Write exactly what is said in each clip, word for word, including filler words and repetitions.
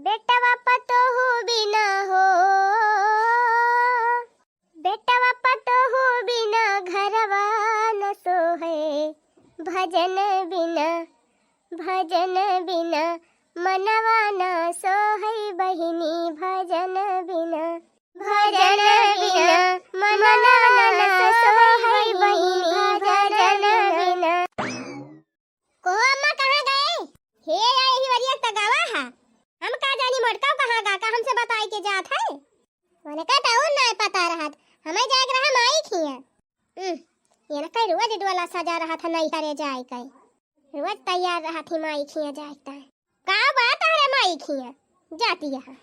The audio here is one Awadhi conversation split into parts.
बेटवा पतोहू बिना हो, बेटवा पतोहू बिना घरवा न सोहे। भजन बिना, भजन बिना मनवा न सोहे बहिनी, भजन बिना। भजन बिना मनवा न सोहे बहिनी, भजन बिना। कहो अम्मा, कहाँ गए? हे, या यही वरिया त गवा हा। हम का जानी मोटकाऊ कहाँ गा, का हमसे बताई के जात है? उनका तो और नाय पता रहत, हमें जाए के रहा माई खिया। हम्म, ये ना कई रोज डोला सजा रहत है नैहरे जाए के। रोज तैयार रहत ही माई खिया जाए के। का बात है रे माई खिया? जाती यहाँ।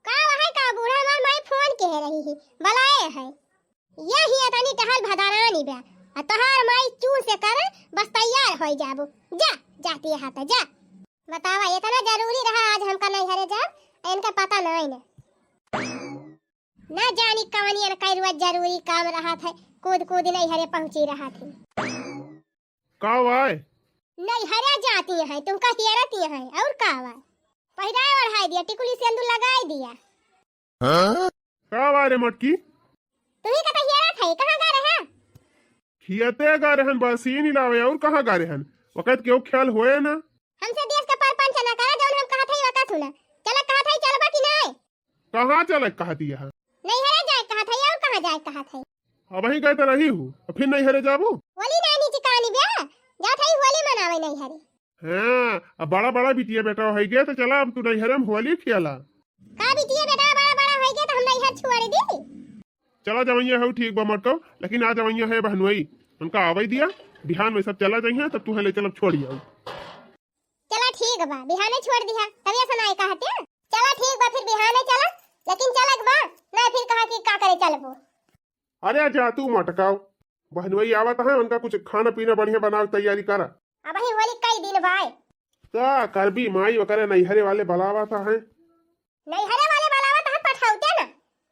का वहे का बूढ़ा हमार माई फोन के रही ही, बुलाए है। यही अतनी टहल भदारानी बा। आ तोहार माई चूं से करे, बस तैयार होई जाबू। जा, जाती है त जा। बतावा, इतना जरूरी रहा आज हमका नैहरे जाब, आ इनका पता नहीं ने। ना जानी कवनियन कई रोज जरूरी काम रहत है, कूद कूद नैहरे पहुंची रहत है। का वाय? नैहरे जाती है, तुमका हियरती है, और का वाय? पहिराए ओढ़ाई दिया, टिकुली सेंदूर लगाई दिया। हाँ? का वाय रे मटकी? तू ही का तो हियरत है, कहाँ गा रहे? खियते गा रहन, बस ही नहीं लावे, और कहाँ गा रहन? वकत केहू ख्याल होए ना। हमसे देश का परपंच ना करा, जौन हम कहत हई वका सुना। चला कहत हई, चलबा कि नाय? कहाँ चले कहत हई? नैहरे जाए कहत हई, और कहाँ जाए कहत हई? अबहीं गए त रही हूँ, अब फिर नैहरे जाबू? होली नाय नीचे कानी बे, जात हई होली मनावे नैहरे। हाँ, अब बड़ा बड़ा बिटिया बेटा होई गए त चला अब तू नैहरे में होली खेला। का बिटिया बेटा बड़ा बड़ा होई गए त हम नैहर छोड़ दी? चला जवैया हो ठीक बा मटकाऊ, लेकिन आ जवैया है बहनोई, उनका आवै दिया, बिहान में सब चला जइहैं, तब तुहैं ले चलब छोड़ी आऊ। चला ठीक बा, बिहाने छोड़ दिहा, तब ऐसा नाय कहते। चला ठीक बा, फिर बिहाने चला, लेकिन चलक बा, ना फिर कहा कि का करे चलबो। अरे जा तू मटकाऊ, बहनोई आवत है, उनका कुछ खाना पीना बढ़िया बनावे तैयारी करा। अबहीं होली कई दिन बाय। का करबी माई, ओकरे नैहरे वाले बुलावत है। नैहरे वाले बुलावत है पठौते ना,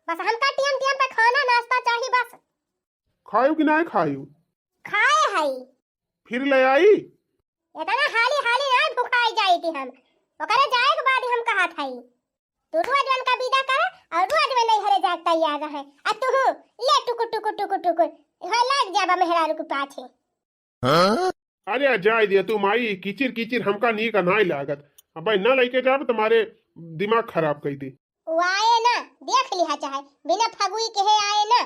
बस हमका टियम टियम पे खाना नाश्ता चाही बस। खायू कि नाय खायू? खाए हई। फिर ले आई? इतना हाली हाली नाय भुखाई जाई थी हम, ओकरे जाए के बाद ही हम कहत हई। तू रोज उनका विदा कर और रोज वे नैहरे जाए तैयार रहे, आ तू ले टुकुर टुकुर टुकुर टुकुर, हाँ, लग जाबा मेहरारू के पाछे। हाँ? अरे आ जाए दिया तू माई, किचिर किचिर हमका नीक नाय लागत। अबे न लइके जाब तुम्हारे दिमाग खराब कई दे। वो आए ना, देख लिहा चाहे, बिना फगुई के है आए ना।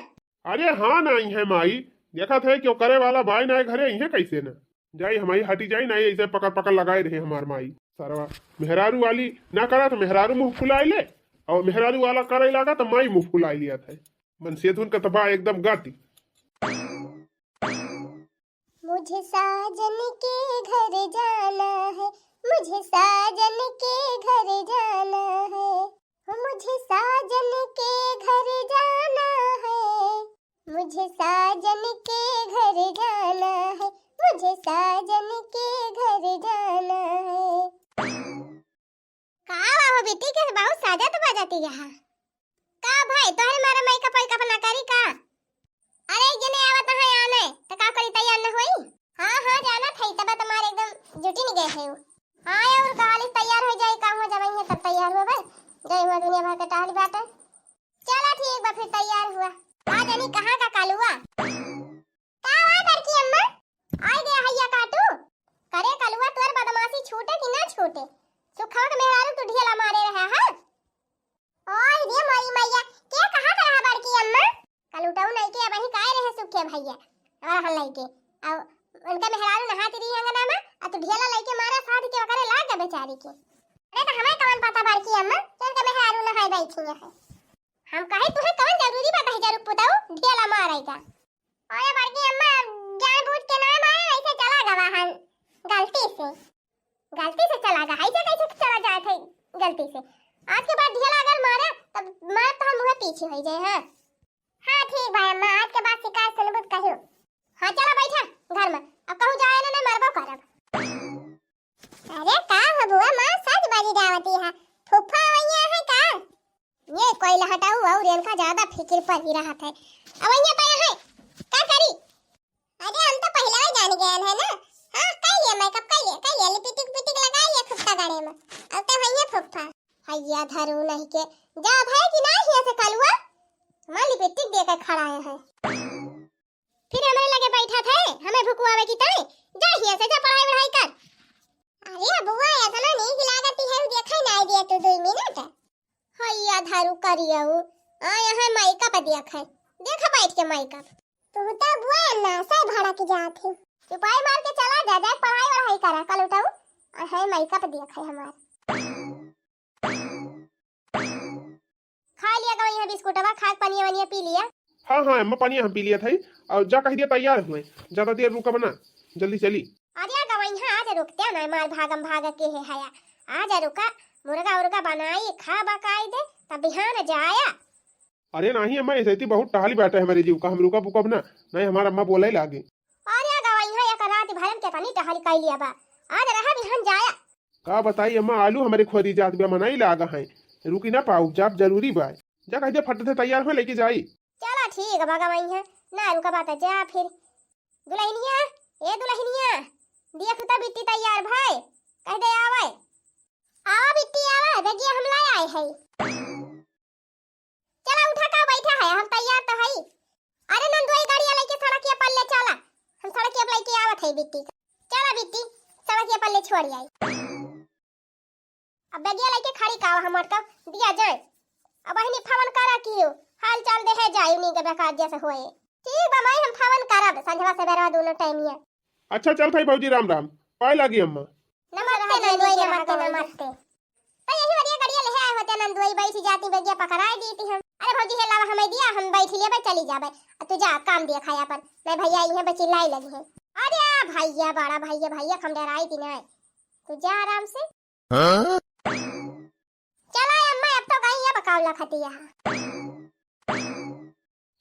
अरे हाँ ना आई है माई, देखत है कि वो करे वाला बाय ना घरे आई है कैसे ना। जाई हमारी हटी जाई ना, ऐसे पकड़ पकड़ लगाए रहे हमार माई। सरवा मेहरारू वाली ना करा तो मेहरारू मुँह फुलाए ले, और मेहरारू वाला करे लागा तो माई मुँह फुलाए लिया था। मन सेधुन का तबाह एकदम गाती। मुझे साजन के घर जाना है, मुझे साजन के घर जाना है, मुझे साजन के घर जाना है, मुझे साजन के घर जाना है, मुझे साजन के घर जाना है। का हो बेटी के बहुत साजत बजत यहाँ। का भाई तोहरे मारे मेकअप वेकअप ना करी का? अरे एक जने आवत है आने, त का करी तैयार न होई? हाँ, हाँ, जानत है, तब तुम्हारे एकदम जुटी नहीं गए है वो। हाँ, और काली तैयार हो जाई, का हुआ जब है तब तैयार हो भाई। गई हुआ दुनिया भर के टहली बाटे। चला ठीक बा फिर तैयार हुआ। आ जानी कहाँ का कालुआ? का हुआ बड़की अम्मा? आई गया हैया काटू। करे कलुआ तोर बदमाशी छूटे कि ना छूटे? सुखवा के मेहरारू तू ढेला मारे रहा है। ओए रे मोरी मैया, के कहा था रहा बड़की अम्मा? कलुटऊ नहीं के वही काय रहे सुखे भैया। और हल नहीं के। अब उनका मेहरारू नहाती रही अंगना में, और तू ढेला लेके मारा साध के ओकरे लाग गए बेचारी के। अरे तो हमें कौन पता बड़की अम्मा, कि उनका मेहरारू नहाए बैठी है। हम कहे तुहे कौन जरूरी बा दहिजरू पुतऊ ढेला मारे का? अरे बड़की अम्मा, जानबूझ के ना मारे, ऐसे चला गवा हन, गलती से, गलती से चला गवा, ऐसे कैसे चला जाए थे गलती से? आज के बाद ढेला अगर मारे, तब मार तो हम मुँह पीछे हो जाए, हाँ? हाँ ठीक भाई अम्मा, आज के बाद शिकायत सुनबू तो कहियो। हाँ चला बैठा घर में, अब कहूँ जाए ना, ना मरबो करब। अरे का हो बुआ, माँ सच बाजी जावती है, फूफा वैया है का? ये कोई लहटाऊ और इनका ज्यादा फिकिर पड़ी रहत है। अब वैया पे है, का करी? अरे हम तो पहले ही जान गए हैं ना। हाँ, कर लिया मेकअप, कर लिया, कर लिया, लिपस्टिक पिस्टिक लगा लिया खूब तगड़े में। अब तो वैया फूफा। भैया धरू नहीं के, जा भाई कि ना हिया से कलुआ, हमार लिपस्टिक दे के खड़ा है। फिर हमरे लगे बैठा थे, हमें भुकुआवे की ताई, जा हिया से, जा पढ़ाई वढ़ाई कर। अरे बुआ, इतना नीक लागत है, देखे ना दिया तू दो मिनट। हैया धरू करियऊ, आ यहाँ मेकअप देखे, देख बैठ के मेकअप। तू तो बुआ ना से भड़क जात है। चुपाई मार के चला जा, जा पढ़ाई वढ़ाई करा, कल उठाऊ, और है मेकअप देखे हमार। खा लिया गवई है बिस्कुटवा, खा के पनिया वनिया पी लिया। हाँ, हाँ, अम्मा, पनिया हम पी लिया था। और जा कह दिया तैयार हुए, ज्यादा देर रुकब ना, जल्दी चली। अरे गवई है, आज रुकते ना, मार भागम भाग के है हया। आज रुका, मुर्गा उर्गा बनाई, खा बकाई दे, तब बिहान जाया। अरे नहीं अम्मा, ऐसे ही बहुत टहली बैठे हमारे जीव का, हम रुकब उकब ना, नहीं हमार अम्मा बोले लागे। अरे गवई है, एक रात भर में कितनी टहली कैली अब, आज रहा बिहान जाया। का बताई अम्मा, आलू हमरे खोरी जात बा, मनाई लागा है, रुकी ना पाऊ, जाब जरूरी बा। जा कह दे फट से तैयार हो लेके जाई। चला ठीक बा गवई है, ना रुका बात जा फिर। दुल्हनिया, ए दुल्हनिया, देख तो बिट्टी तैयार भाई, कह दे आवे। आवा बिट्टी आवा, बेगिया हम लाई आए है। चला उठा का बैठा है, हम तैयार तो है। अरे नंदोई गाड़िया लेके सड़किया पर ले चला, हम सड़किया पर लेके आवत है बिट्टी का। चला बिट्टी, सड़किया पर ले छोड़ आई। अब बेगिया लेके खड़ी का हम अटका दिया जाए। अब अहिनी फोन करा कियो, हाल चाल देहे जाई नी के बेकार जैसे होए। ठीक बा माई, हम फोन करब संझवा से बेरवा दोनों टाइमिया। अच्छा चल भाई भौजी, राम राम, पाए लागी अम्मा। नमस्ते नंदोई, नमस्ते नमस्ते। तो यही बढ़िया गड़िया ले आए होते नंदोई, बैठ जाती, बेगिया पकड़ाए दीती हम। अरे भौजी हे लावा हमें दिया, हम बैठ लेबे चली जाबे। अब तू जा काम दिया खाया पर, नहीं भैया इहे बची लाई लगी है। अरे भैया, बड़ा भैया, भैया हम डराई थी ना। तू जा आराम से। हाँ? चला अम्मा, अब तो गई है बकावला खतिया।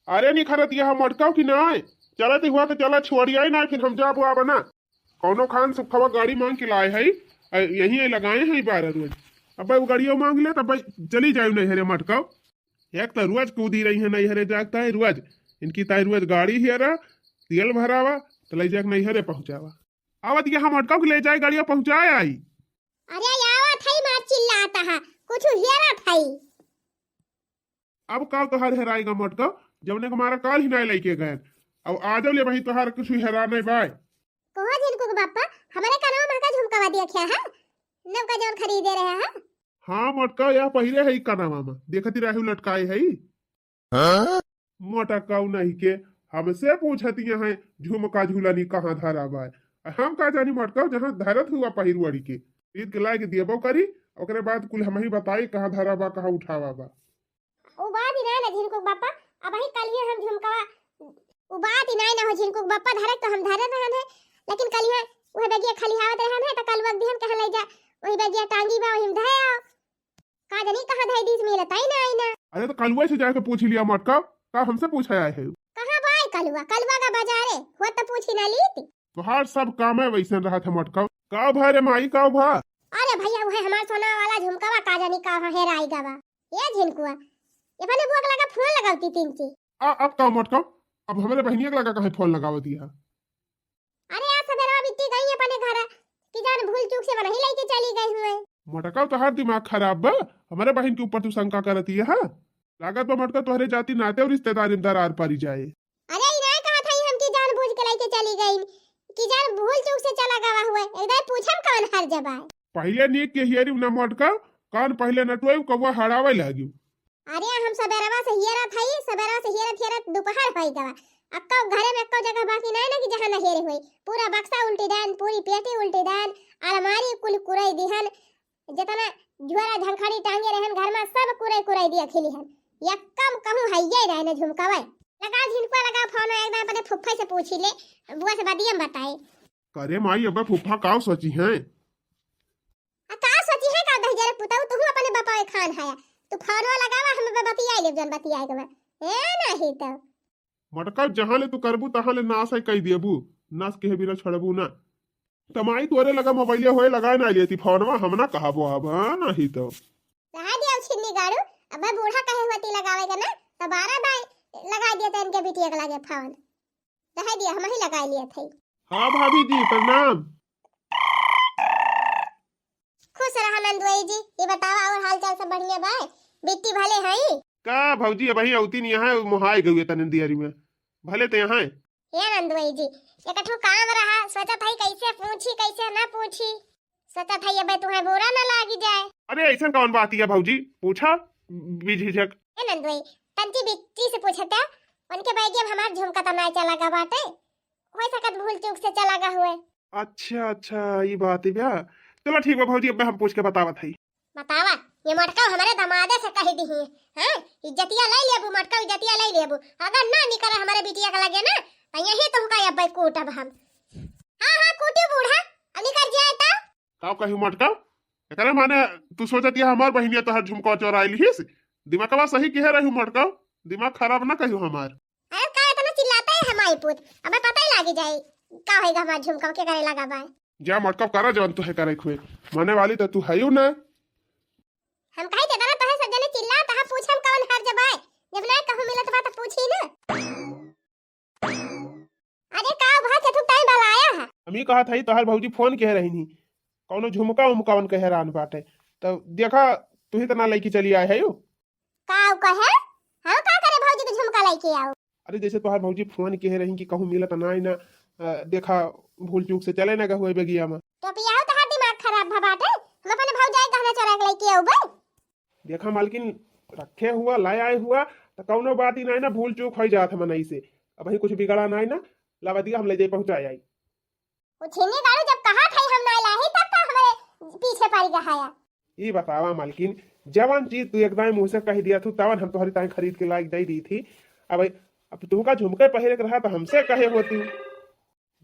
अरे निखरत यह मटकाओ कि नाय? चलत हुआ तो चला, छोड़िया ही नाय, फिर हम जाबो आब ना। कौनो खान सुखवा गाड़ी मांग के लाए है, अ, यहीं लगाए हैं बारह रोज। अब वो गाड़ियों मांग ले तब चली जाए नैहरे मटकाओ। एक तो रोज कूदी रही है नैहरे जाता है रोज, इनकी ताई रोज गाड़ी हेरा, तेल भरावा तो ले जाके नैहरे पहुंचावा। आवत यहाँ मटकाओ के ले जाए गाड़िया पहुंचाए आई। अरे आवत है मार चिल्लाता है, कुछ हेरत है। अब का तोहार हेराएगा मटका, जवने के मारा काल ही नाय लइके गए। अब आजो ले वही तोहार कुछ हेरा नहीं बाय। कहो झिनकू के बापा, हमारे कनवा में का झुमकावा देखा है, नवका जौन खरीदे रहे है। हाँ मटका, या पहिरे है कनवा में, देखती राहु लटकाए है। हाँ? मोटकाऊ नहीं के, हमसे पूछतिया है झुमका झुलनी कहाँ धरा बाय। हम का जानी मटकाऊ, जहाँ धरत हुआ पहिरवड़ी के, ईद के लायक देबो करी, ओकरे बाद कुल हमही बताई कहाँ धरा बा, कहाँ उठावा बा। उ बात ही ना ना झिनकुक बापा, अबही कलिया हम झुमकावा, उ बात ही ना ना हो झिनकुक बापा, धरे तो हम धरे रहन है, लेकिन कलिया उहे बेगिया खलिहावत रहन है, तो कल वक्त दिहन कहाँ ले जा, वही बेगिया टांगी बा, वही में धरे आओ। का जानी कहाँ धई दीस, मिलत ही ना आई ना। अरे तो कलुआ से जाके पूछ लिया मटका, का हमसे पूछे आए है? कहाँ बाय कलुआ, कलुआ का बाजारे, हुआ तो पूछी ना लीती। तोहार सब काम है वैसन रहा था मटका। का भा रे माई, का भा? अरे भैया उहे हमार सोना वाला झुमकावा का जानी का हेराई गवा। ये झिनकुआ, ये अपने बुआ के लगा फोन लगावती तीन ची। आ, अब का मटका, अब हमरे बहनिया के लगा काहे फोन लगावती है? अरे आज सवेरा बिट्टी गई अपने घर, कि जान भूल चूक से वही लेके चली गई हुए। मटका तोहार दिमाग खराब बा, हमारे बहन के ऊपर तू शंका करती है, हाँ? लागत बा मटका तोहरे जाति नाते और रिश्तेदारी में दरार पड़ी जाए। अरे ई ना कहा था हम कि जान बूझ के लेके चली गई, कि जान भूल चूक से चला गवा हुए, एकदम पूछम कौन हर जबाए। पहले नीक के हियरी न मटका, कान पहले नटवाई कौवा हड़ावे लागी। अरे हम सबेरवा से हियरत हई, सबेरवा से हियरत हियरत दोपहर होई गवा। अक्का घरे में अक्का जगह बाकी नहीं ना कि जहाँ न हेरे होई। पूरा बक्सा उल्टी दान, पूरी पेटी उल्टी दान, अलमारी कुल कुरई दिहन, जितना झोरा झंखड़ी टांगे रहन घर में सब कुरई कुरई दिया खिली हन। यक्कम कहूँ हइये रहे न झुमकावे। लगा झिनकुआ लगा फोन एकदम अपने फुफ्फे से पूछी ले, बुआ से बदियम बताए। करे माई अब फुफ्फा का सोची हैं? आ का सोची है का दहिजरे पुताऊ, तुहू अपने बपावे खान हया। तू फोनवा लगावा, हम बतियाई लेब जौन बतियाए के बा। ए नाही तो। मटका जहाँ ले तू करबू तहाँ ले नाश है कई देबू, नाश के बिना छोड़बू ना। तमाई तोरे लगा मोबाइलिया होए लगाए ना लेती फोनवा, हम ना कहबो अब, हाँ नाही तो। रहा दिया छिन्नी गाड़ू, अब बूढ़ा कहे हुआ ती लगावे के ना, तो बारह बाय लगा दिया तेन के बिटिया के लगे फोन। रहा दिया हम ही लगा लिए थे। हाँ भाभी जी प्रणाम। खुश रहा नंदुआई जी, ये बतावा और हाल चाल बढ़िया बाय, बिट्टी भले हई। का भौजी, अबहीं अउती नहीं है, मोहाय गई तने दियरी में, भले ते यहाँ। हे नंदुई जी, एक ठो काम रहा, सोचत हई कैसे पूछी, कैसे ना पूछी, सोचत हई अबे तुहे बुरा ना लागी जाए। अरे ऐसन कौन बात है भौजी, पूछा बिझिझक। हे नंदुई, तंची बिट्टी से पूछत है, उनके बैगे में हमार झुमका त ना चला गा बाटे, हो सकत भूल चूक से चला गा हुए। अच्छा अच्छा, ई बात है भैया। चलो ठीक बा भौजी, अब हम पूछ के बतावत हई। बतावा, ये मोटका हमरे दमादे से कह दी है, हाँ? इज्जतिया ले लेबू मोटका, इज्जतिया ले लेबू। अगर ना निकले हमरे बिटिया के लगे ना, तो यही तुमका अब कूटब हम। हाँ हाँ, कूटू बूढ़ा, अब निकल जाए तो। का कहू मोटका? एकरे माने तू सोचत या हमार बहिनिया तोहार झुमका चोराई लिहिस? दिमागवा सही किहे रहू मोटका, दिमाग खराब ना कहू हमार। अरे का इतना चिल्लाता है हमारी पूत? अबे पता ही लागी जाए का होएगा हमार झुमका के करे लगा बाय। जा मोटका, करा जवन तोहे करे खुए, माने वाली तो तू हयू ना। हम कही के तरह तोहे सब जने चिल्ला तहा पूछम कवन हर जबाय, जब ना कहूँ मिलत बा तो पूछी ना। अरे का भा के तू टाइम बलाया है? हम ही कहा था तोहार भौजी फोन कहे रही नहीं, कौनो झुमका उमका उनके हैरान बाटे, तो देखा तू ही तना लेके चली आए है यू। का उ कहे? हम का करे भौजी के झुमका लेके आओ? अरे जैसे तोहार भौजी फोन किहे रही कि कहूँ मिलत नाई ना, अ, देखा भूल चूक से चले ना गहुए बेगिया में। टोपिया हो तोहार दिमाग खराब भा बाटे, हम अपने भौजाई गहना चोरा के लेके आउबे। देखा मालकिन, रखे हुआ, लाए आए हुआ, तो कौनो बात ही नाई ना, भूल चूक हो जात है मनई से। अब ही कुछ बिगड़ा नाई ना, लावा दिया हम ले जाए पहुँचा आई। वो छिन्नी गाड़ू जब कहा था हम नाई लाही तब का हमारे पीछे पड़ गया है? ई बतावा मालकिन, जवन चीज तू एकदम मुँह से कह दिया तू, तवन हम तोहरी ताई खरीद के लाइक दे दी थी। अब, अब तुमका झुमके पहिरे के रहा तो हमसे कहे होती।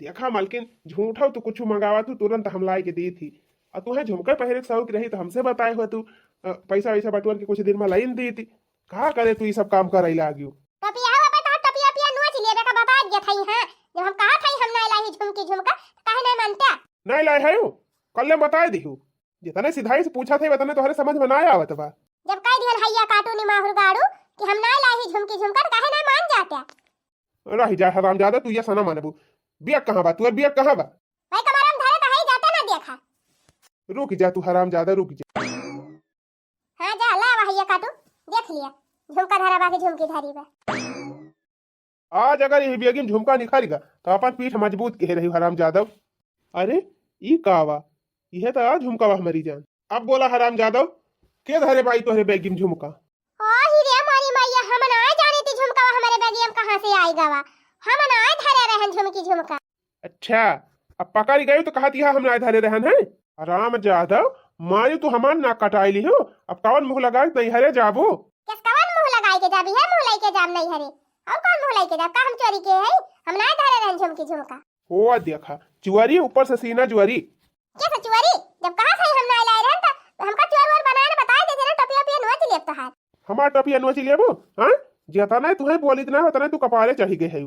देखा मालकिन, झूठो तू कुछ मंगावा तू, तुरंत हम लाई के दी थी। और तुहे झुमके पहिरे के शौक रही तो हमसे बताए हो तू, अ, पैसा वैसा बटोर के कुछ दिन में लाइन दी थी। का करे तू ई सब काम करे लागियो? टपिया हो बता, टपिया पिया नोच लिए बेटा, बता दिया था, हाँ। जब हम कहा था हम नाई लाही झुमकी झुमका, तो काहे नाई मानता? नाई लाए है, कल बताए दिहू। जितने सिधाई से पूछा थे, उतने तोहरे समझ में ना आवत बा। जब कह दिहन हैया काटू नी माहुर गाड़ू कि हम ना लाही झुमकी झुमका, त काहे ना मान जाते? रह जा हरामजादा, तू ये सना मानबू। बिया कहाँ बा? तू बिया कहाँ बा? भाई कमरम धरे त है, जाते ना देखा। रुक जा तू हरामजादा, रुक जा। हाँ जा, ला आवा हैया काटू, देख लिया, झुमका धरा बा कि झुमकी धरी बा। आज अगर यही बेगिम झुमका निखर गा, तो अपन पीठ मजबूत के रही हराम जादव। अरे, ई का बा? इहे तो आज झुमका बा हमारी जान। अब बोला हराम जादव, के धरे बाई तोहरे बेगिम झुमका? ओ ही रे मोरी मैया, हम ना जाने ती झुमका बा हमारे बेगिम कहाँ से आई गवा। हम ना धरे रहन झुमकी झुमका। अच्छा, अब पकड़ गए तो कहा दिया हम ना धरे रहन है। हराम जादव, मारी तू हमार नाक कटाई ली हो। अब कवन मुँह लगाए नहीं हरे जाबू? किस कवन मुँह लगाए के जाबी है, मुँह लेके जाब नहीं हरे। और कौन मुँह लेके जाब? का हम चोरी के है? हम ना धरे रहन झुमकी झुमका। हो देखा, चुअरी ऊपर से सीना जुअरी। कैसे चुअरी? जब कहा था हम ना लाए रहन त हमका चोर वोर बनाए ना बताए देते ना, टपिया पिया नोच लेब तोहार। हमार टपिया नोच लेबू? हाँ? जितना तुहे बोली इतना, उतना तू कपारे चढ़ी गए है।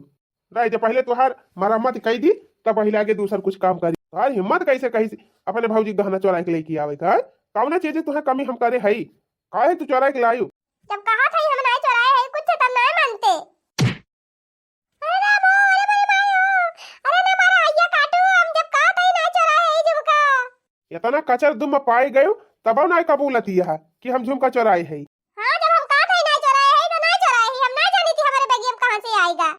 राय जब पहले तुहार मरम्मत कई दी, तब पहले आगे दूसर कुछ काम करी। तुहार हिम्मत कैसे कही अपने भौजी गहना चोरा के लेके आवे का? कौना चीज तुहे कमी हम करे हई? काहे तू चोरा के लायू? जब कहा था हम ना चोराए है कुछ, तब ना मानते। अरे रामो, अरे मेरे मायो, अरे ना मारा हैया काटू, हम जब कहा था ना चोराए है झुमका। इतना कचर दुम पाए गयो, तब ना कबूलती है कि हम झुमका चोराए है। हाँ, जब हम कहा था ना चोराए है, तो ना चोराए है, हम ना जानी थी हमारे बेगियम कहाँ से आएगा।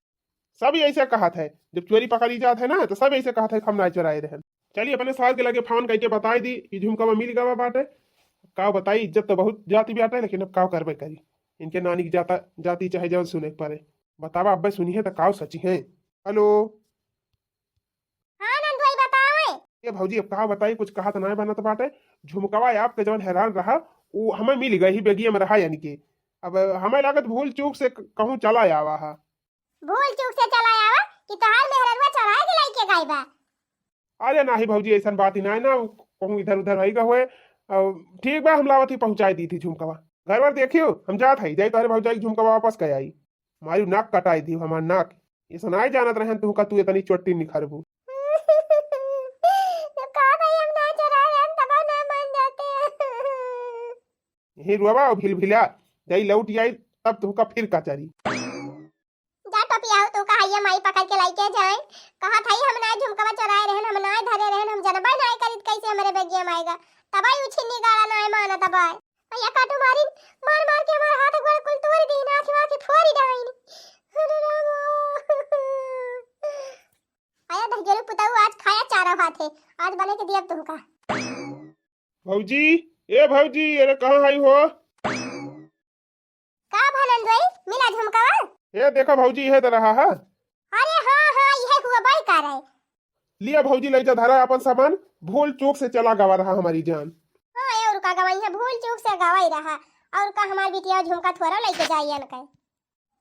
सब ऐसे कहा था, जब चोरी पकड़ी जात है ना, तो सब ऐसे कहा था कि हम ना चोराए रहन। चलिए, अपने सार के लगे फोन करके बताई दी कि झुमका में मिल गवा बाटे। का बताई, इज्जत तो बहुत जाती बाटे, लेकिन अब का करबे करी, इनके नानी की जाता, जाती चाहे जौन सुने के पड़े। बतावा, अब्बे सुनी है तो का सची है। हेलो। हाँ नंदुई, बतावे। ए भौजी, अब का बताई, कुछ कहा तो ना बनत बाटे। झुमकवा आपके जौन हैरान रहा, वो हमें मिल गई ही, बेगिया में रहा यानी कि। अब हमें लागत भूल चूक से क-, कहूँ चला आवा हा। भूल चूक से चला आवा कि तोहार मेहररुआ चोराए के लाइके गई बा? अरे नाही भौजी, ऐसन बात ही नाही ना, कहूँ इधर उधर होई गा होए। अ, ठीक बा, हम लावत ही, पहुँचाई दी थी झुमकवा। घर वर देखियो, हम जात हई, जाई तोहरे भौजाई के झुमकवा वापस कर आई। मारी नाक कटाई दी हमार नाक। ऐसा नाही जानत रहन तू का तू इतनी चोटी निखरबू। जब कहा था हम ना चोरा रहे, हम तब ना मान जाते। यही रोवा और भिलभिला, जाई लौट आई, तब तुहका फिर कचरी। जा टोपिया हो, तू कहा ये माई पकड़ के लाइके जाए। कहा था हम ना झुमकवा चोराए रहन, हम ना धरे रहन, हम जनबे ना करित कैसे हमरे बेगिया में आएगा। तबाई उछिन्नी गाड़ा ना माना तबाई। भैया काटू मारी। जी, ए भौजी, अरे कहाँ आई हो? का भनन दोई, मिला झुमकावा? ए देखा भौजी, इहे त रहा है। अरे हाँ, हाँ, इहे हुआ बाई का रहे। लिया भौजी, लइ जा धरा अपन सामान, भूल चूक से चला गवा रहा हमारी जान। हाँ, ए, और का गवाई है, भूल चूक से गवाई रहा। और का हमार बिटिया झुमका थोड़ा लइके जाइयन के।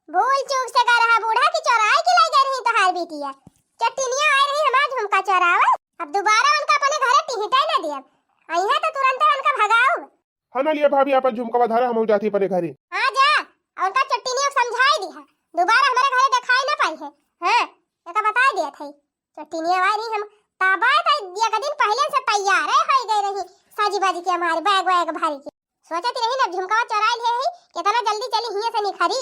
भूल चूक से गा रहा बूढ़ा कि चोराए के लइ गए रही तोहार बिटिया। चट्टिनिया आए रही हमार झुमका चोरावे। अब दोबारा उनका अपने घरे टिहिटे न दियब। अइहे तो तुरंते उनका भगाउब। हाँ ना लिया भाभी, अपन झुमकावा धरा, हम जाती अपने घरे। हाँ जा, और उनका चट्टिनिया को समझाई दिहा, दोबारा हमारे घरे दिखाई ना पाई है। हाँ, एका बताई दिया था। चट्टिनिया वाली हम ताबाय त एक दिन पहिले से तैयार है, होई गई रही, साजी बाजी के हमारे बैग वैग भर के। सोचत रही ना झुमकावा चोराई ले है, कितना जल्दी चली हियां से निखरी।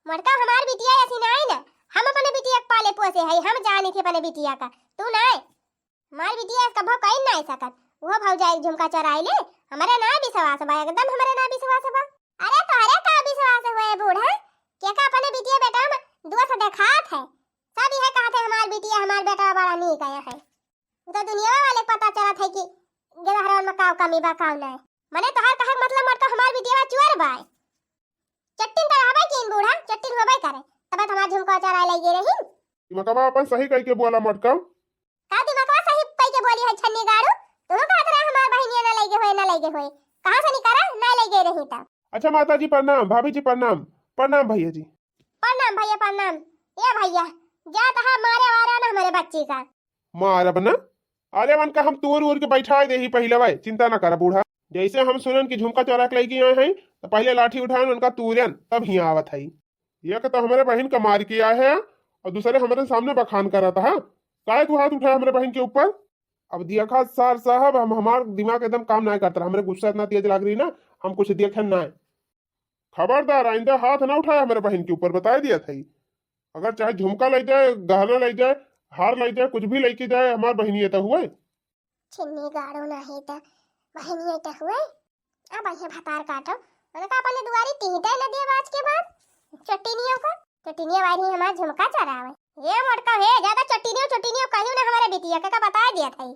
मोटका हमार बिटिया ऐसी ना आई ना, हम अपने बिटिया के पाले पोसे है, हम जानी थी अपने बिटिया का, तू ना। हमार बिटिया ऐसा कभो कहीं ना सकत, वो भौजाई झुमका चोराई ले, हमारे ना विश्वास बा, एकदम हमारे ना विश्वास बा। अरे तोहरे का विश्वास हुए बूढ़ा, के का अपने बिटिया बेटा में दोष देखात है, सब यह कहते हमार बिटिया हमार बेटा बड़ा नीक आया है। उ तो दुनिया वाले के पता चलत है कि गेदहरवन में काव कमी बा, काव नाय। मने तोहार कहे के मतलब मोटका हमार बिटिया चोर बा। चट्टिन तो रहबे कीन बूढ़ा, चट्टिन होबे करे। तब तो हमार झुमका चोराए लइ गए रही। दिमागवा अपन सही कह के बोला मोटका। का दिमागवा सही कह के बोली है छन्नी गाड़ू? तू कहत रहे हमार बहिनिया ना लइ गए होए, ना लइ गए होए। कहाँ से निकाला? ना लइ गए रही तब। अच्छा माता जी प्रणाम, भाभी जी प्रणाम, प्रणाम भैया जी। प्रणाम भैया प्रणाम। ए भैया, जा तहा मारे वारा ना हमारे बच्ची का। मारब ना? अरे उनका हम तूर उर के बैठा देही पहिले भाई, चिंता ना करा बूढ़ा। जैसे हम सुनन कि झुमका चोरा के लइके आए हैं, तो पहिले लाठी उठान उनका तूरन, तब हियां आवत है। एक तो हमारे बहिन का मार के आए है और दूसरे हमारे सामने बखान करत है। काहे तू हाथ उठाए हमारे बहिन के ऊपर? अब देखा सार साहब, हम, हमार दिमाग एकदम काम ना करता, हमरे गुस्सा इतना तेज लाग रही ना, हम कुछ देखे ना। खबरदार, आइंदा हाथ ना उठाए हमरे बहिन के ऊपर, बताए दिया था। अगर चाहे झुमका लइ जाए, गहना लइ जाए, हार लइ जाए, कुछ भी लइके जाए, हमार बहिनिये त हुए। छिन्नी गाड़ो नाही त बहिनिये त हुए। अब अइहे भतार काटो, उनका अपने दुआरी टिहटे न दिए आज के बाद। चट्टिनियों को, चट्टिनियों वाली हमार झुमका चोरावे। ए मोटका हे, ज्यादा चट्टिनियों, चट्टिनियों कहियो ना हमारे बिटिया के, का बताए दिया था।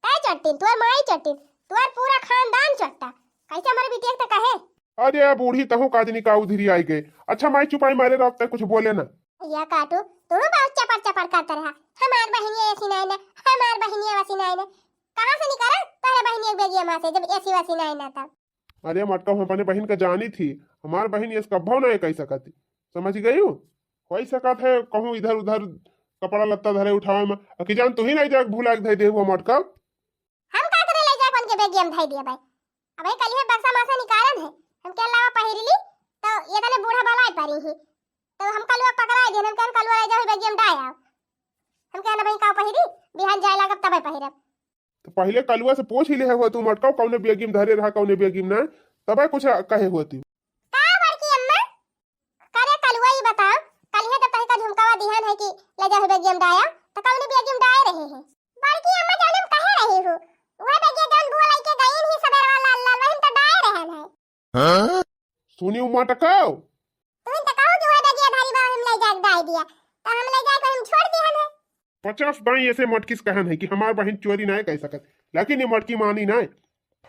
तै चट्टिन, तोर माई चट्टिन, तोर पूरा खानदान चट्टा। कैसे हमारे बिटिया के कहे? अरे बूढ़ी, तहू काजनी का उधिरी आई गए। अच्छा माई चुपाई मारे रहो, तै कुछ बोले ना। या काटू, तू बहुत चपर चपर करत रहा। हमार बहिनिया ऐसी नाई ना, हमार बहिनिया वैसी नाई ना। कहाँ से निकाला तोहरे बहिनिया के बेगिया माँ से, जब ऐसी वैसी नाई ना तब? अरे मटका, हम अपने बहिन का जानी थी, हमार बहिन ये कब्बो ना कह सकती। समझ गई? हो सकत है कहूँ इधर उधर कपड़ा लत्ता धरे उठावे में, अकी जान तू ही नहीं जाके भुला के धई दे हुआ मटका। हम का करे ले जाके उनके बेगिया में धई दिया भाई? अबे कल ये बक्सा मासा निकालन है, हम के अलावा पहिर ली, तो ये तने बूढ़ा बलाए परी ही, तो हम कलुआ पकड़ाए दिन, हम कहन कलुआ ले जाओ बेगिया में डाय आओ। हम कहन भाई का पहिरी, बिहान जाए लागब तबे पहिरब। तो पहिले कलुआ से पूछ ही ले हुआ तू मटका, कौने बेगिया में धरे रहा, कौने बेगिया में ना, तबे कुछ कहे हुआ तू। का बड़की अम्मा? करे कलुआ, ई बताओ, कलिहे जब तहिका झुमकावा दिहन है कि ले जाओ बेगिया में डाया, तो कौने बेगिया में डाए रहे हैं? बड़की अम्मा जाने में कहे रही हूँ, वह बेगिया जौन बुआ लइके गईन ही सबेरवा लाल लाल, वही में तो डाए रहन है। हाँ? सुनी मटकाओ। तुम तो कहो कि वह बेगिया भारी बा, हम ले जाके डाए दिया, तो हम ले जाके हम छोड़ दिहन है। पचास दाई ऐसे मटकी से कहन है कि हमार बहिन चोरी नाय कह सकत, लेकिन ये मटकी मानी नाय।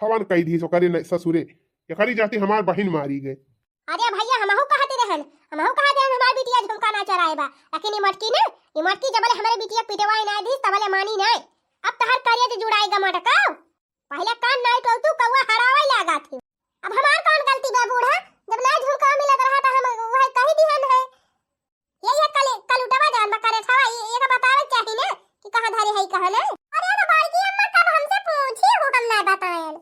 हवन कह दी ओकरे न-, ससुरे, एकरी जाति हमार बहिन मारी गए। अरे भैया, हमहू कहते रहन, हमहू कहते रहन हमार बिटिया झुमका ना चोराए बा, लेकिन ये मटकी ना, ये मटकी जबले हमारे बिटिया पिटवाए ना दी तबले मानी नाय। अब तहर करेज जुड़ाएगा मटकाओ। पहिले कान नाई टोलतू, कौआ हरावे लागा थी। अब हमार कौन गलती बा बूढ़ा, जब ना झुमका मिलत रहा तो हम वह कही दिहन है। ये, ये कल, कल उठवा जान बा करे छवा, ये, ये का बतावे चाही ना कि कहाँ धरे है, कहाँ ना। अरे तो बड़की अम्मा तब हमसे पूछी हो, हम ना बताएन।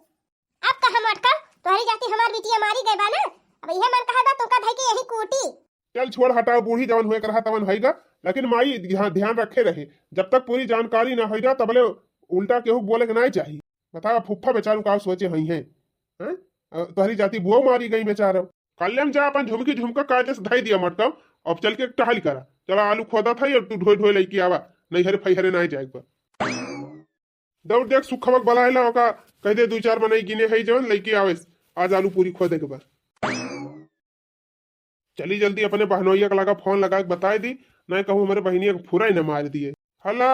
अब कहा मटका, तोहरी जाति हमार बिटिया मारी गए बा ना, अब यह मन कहे बा तोका धई के यही कूटी। चल छोड़ हटाओ, बूढ़ी जवन हुए करहा तवन होइगा, लेकिन माई ध्यान, ध्यान रखे रहे, जब तक पूरी जानकारी ना होइगा तबले उल्टा केहू बोले के नहीं चाही। बतावा फुफ्फा बेचारू का सोचे हई हैं? हैं? अ, तोहरी जाति बुआ मारी गई बेचारा। कल्ले में जा अपन झुमकी झुमका कायदे से धई दिया मटका, अब चल के टहल करा। चला आलू खोदा था और तू ढोए ढोए लइके आवा, नैहरे फैहरे नहीं जाए बा। दौड़ देख सुखवा के बलाए ला ओका, कह दे दू चार मनई गिने है जवन लइके आवे, आज आलू पूरी खोदे के बा। चली जल्दी अपने बहनोइया के लगा फोन लगा के बताए दी, नहीं कहूँ हमारे बहिनिया के फुरा ही न मार दिए। हेलो,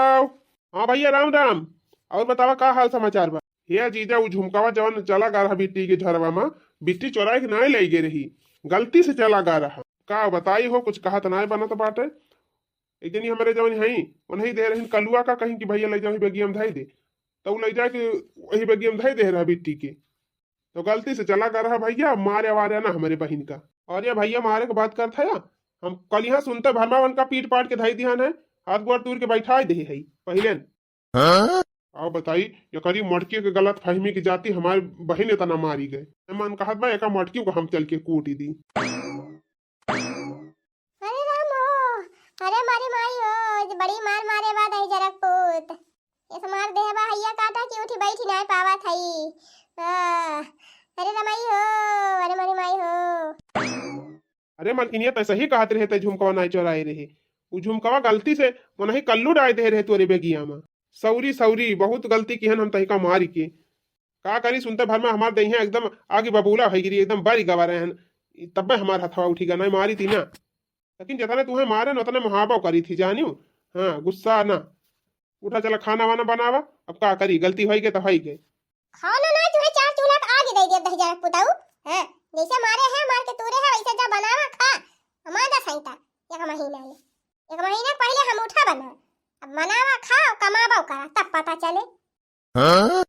हाँ भैया राम राम, और बतावा का हाल समाचार बा? हे जीजा, उ झुमकवा जवन चला गा रहा बिट्टी के झरवा मा, बिट्टी चोराए के नाय लइ गे रही, गलती से चला गा रहा। का बताई हो, कुछ कहत नाय बनत बाटे। एक जनी हमरे जवन हई, उन्हीं दे रही कलुआ का, कहीं कि भइया लइ जाओ, ही बेगिया मा धइ दे। तो उ लइ जाए के वही बेगिया मा धइ दे रहा बिट्टी के। तो गलती से चला गा रहा भइया, मारे वारे ना हमरे बहिन का। अरे भइया, मारे के बात करत है, हम कलिहा सुनते भर मा उनका पीट पाट के धइ दिहन है, हाथ गोड़ तूर के बैठाइ दे है पहिले न। हाँ? आओ बताई, एकरी मटकी के गलत फहमी के जाती हमार बहिन एतना मारी गए। मन कहत बा, एका मटकी को हम चल के कूटी दी। अरे राम हो, अरे मारी माई हो, जे बड़ी मार मारे बा दही जरक पूत। ऐसे मार देह बा, हैया काटा कि उठी बैठी नाय पावत हई। आ, अरे रमाई हो, अरे मारी माई हो। अरे मलकिनिया, तै सही कहत रहे, तै झुमकवा नाय चोराए रहे। उ झुमकवा गलती से मनही कल्लू डाय दे रहे तोरे बेगिया मा। सौरी, सौरी, बहुत गलती किहन हम तहिका मारी के। का करी, सुनते भर मा हमार देहिया एकदम आगी बबूला होइ गिरी, एकदम बरी गवा रहन। तब्बे हमार हथवा उठी गा, नाय मारी थी ना। लेकिन जतने तुहे मारे न, उतने मुहाबो करी थी, जानियो। हाँ, गुस्सा ना। उठा चला खाना वाना बनावा, अब का करी, गलती होइ गई तो होइ गई। खाना ना, तुहे चार चूल्हा के आगी दइ दिया दही जरक पुताऊ। हाँ, जैसे मारे है, मार के तूरे है, वैसे जा बनावा खा। हमार दस है ता, एक महीना ले। एक महीना पहिले हम उठा बना। अब बनावा खाओ, कमाबो करा, तब पता चले। हाँ?